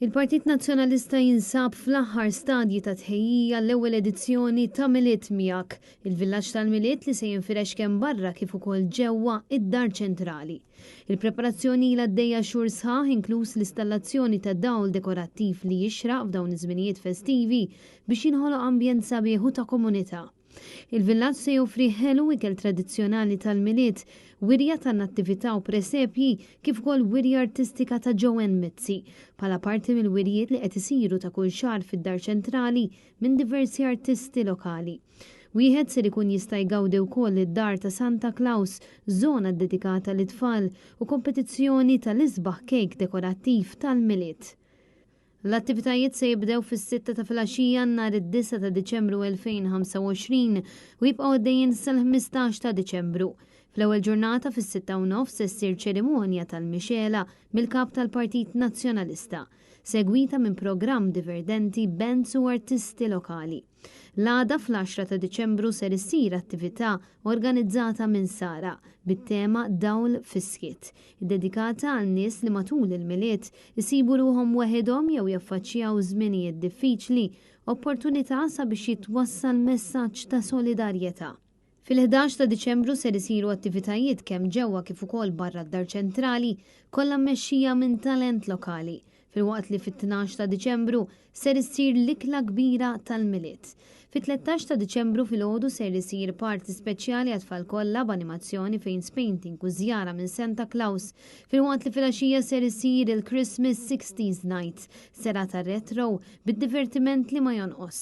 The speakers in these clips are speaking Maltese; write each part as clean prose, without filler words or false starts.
Il-Partit Nazzjonalista jinsab fl-aħħar stadji ta' tħejjija l-ewwel edizzjoni ta' Milied Miegħek, il-villaġġ tal-Milied li se jinfirex kemm barra kif ukoll ġewwa id-Dar Ċentrali. Il-preparazzjoni ilha għaddejja xhur sħaħ inkluż l-istallazzjoni ta' dawl dekorattiv li jixraq f'dawn iż-żminijiet festivi biex jinħoloq ambjent sabiħ u ta' komunità. Il-villaġġ se joffri ħelu ikel tradizzjonali tal-Milied, wirja ta' nattività u presepji kif ukoll wirja artistika ta' Joanne Mizzi, bħala parti mill-wirjiet li qed isiru ta' kull xahar fid-Dar Ċentrali minn diversi artisti lokali. Wieħed ser ikun jista' jgawdi wkoll id-Dar ta' Santa Klaus, żona ddedikata lit-tfal u kompetizzjoni tal-isbaħ kejk dekorattiv tal-Milied. L-attivitajiet se jibdew fis-sitta ta' filgħaxija nhar id-9 ta' Diċembru 2025 u jibqgħu għaddejjin sal-15 ta' Diċembru. Fl-ewwel ġurnata fis-6:30 se ssir ċerimonja tal-mixgħela mill-Kap tal-Partit Nazzjonalista, segwita minn programm divertenti, bands u artisti lokali. L-għada fl-10 ta' Diċembru ser issir attività organizzata minn Sara bit-tema Dawl fis-Skiet, iddedikata għal nies li matul il-Milied isibu ruħhom weħidhom jew jaffaċċjaw żminijiet diffiċli, opportunità sabiex jitwassal messaġġ ta' solidarjetà. Fil-11 ta' Diċembru ser isiru attivitajiet kemm ġewwa kif ukoll barra d-Dar Ċentrali, kollha mmexxija minn talent lokali, filwaqt li fit-12 ta' Diċembru ser issir l-ikla kbira tal-Milied. Fit-13 ta' Diċembru filgħodu ser isir party speċjali għat-tfal kollha b'animazzjoni face painting u żjara minn Santa Claus, filwaqt li filgħaxija ser isir il-Christmas 60s Night, serata retro bid-divertiment li ma jonqos.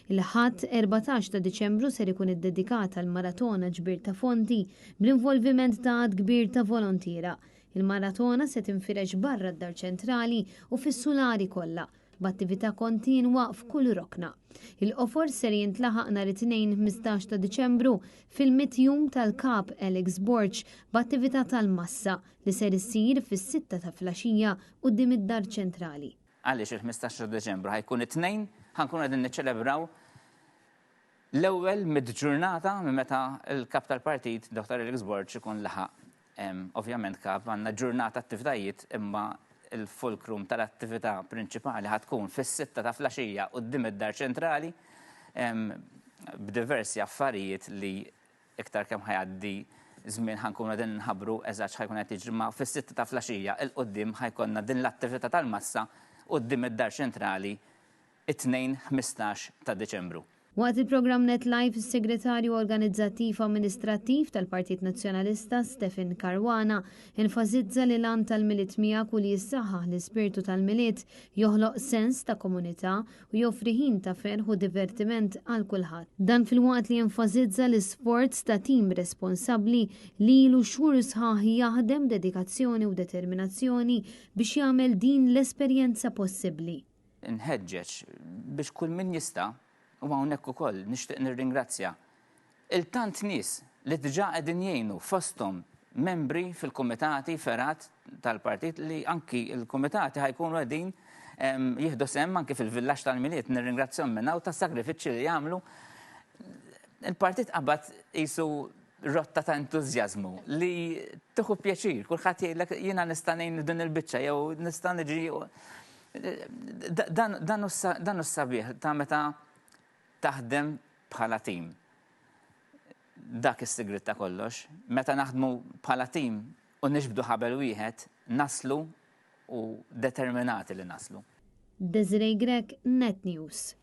Il-Ħadd 14 ta' Diċembru ser ikun iddedikat għal maratona ġbir ta' fondi bl-involviment ta' għadd kbir ta' volontiera. Il-maratona se tinfirex barra d-Dar Ċentrali u fis-sulari kollha, b'attività kontinwa f'kull rokna. Il-qofol ser jintlaħaq nhar it-Tnejn 15 ta' Diċembru fil-mitt jum tal-Kap Alex Borg b'attività tal-massa li ser issir fis-sitta ta' filgħaxija quddiem id-Dar Ċentrali. Għaliex il-15 ta' Deċembru ħa jkun it-Tnejn, ħa nkunu qegħdin niċċelebraw l-ewwel mid-ġurnata minn meta l-kap tal-partit Dr. Alex Borg ikun laħaq ovvjament kap għandna ġurnata attivitajiet imma il-fulcrum tal-attività prinċipali ħa tkun fis-sitta ta' flaxija quddiem id-dar ċentrali b'diversi affarijiet li Iktar kemm ħa jgħaddi żmien ħa nkunu qegħdin nħabbru eżatt x'ħa jkun qed jiġri ma fis-sitta ta' flaxija 'l quddiem ħa jkollna din l-attività tal-massa quddiem id-Dar Ċentrali it-Tnejn 15 ta' Diċembru. Waqt il-programm Net Live, is-Segretarju Organizzattiv Amministrattiv tal-Partit Nazzjonalista Stephen Caruana enfasizza li l-għan tal-Milied Miegħek hu li jissaħħaħ l-ispirtu tal-Milied, joħloq sens ta' komunità u joffri ħin ta' ferħ u divertiment għal kulħadd. Dan filwaqt li enfasizza l-isforz ta' tim responsabbli li ilu xhur sħaħ jaħdem b'dedikazzjoni u determinazzjoni biex jagħmel din l-esperjenza possibbli. Inħeġġeġ biex kull min jista', u hawnhekk ukoll nixtieq nirringrazzja 'il tant nies li diġà qegħdin jgħinu fosthom membri fil-kumitati fergħat tal-partit li anki l-kumitati ħa jkunu qegħdin jieħdu sehem anki fil-villaġġ tal-Milied, nirringrazzjahom minn hawn tas-sagrifiċċji li jagħmlu. Il-partit qabad qisu rotta ta' entużjażmu li tieħu pjaċir, kulħadd jgħidlek jiena nista' ngħin din il-biċċa jew nista' niġi Dan hu s-sabiħ ta' meta taħdem bħala tim. Dak is-sigriet ta' kollox. Meta naħdmu bħala tim u niġbdu ħabel wieħed, naslu u determinati li naslu. Desiree Grech, Net News.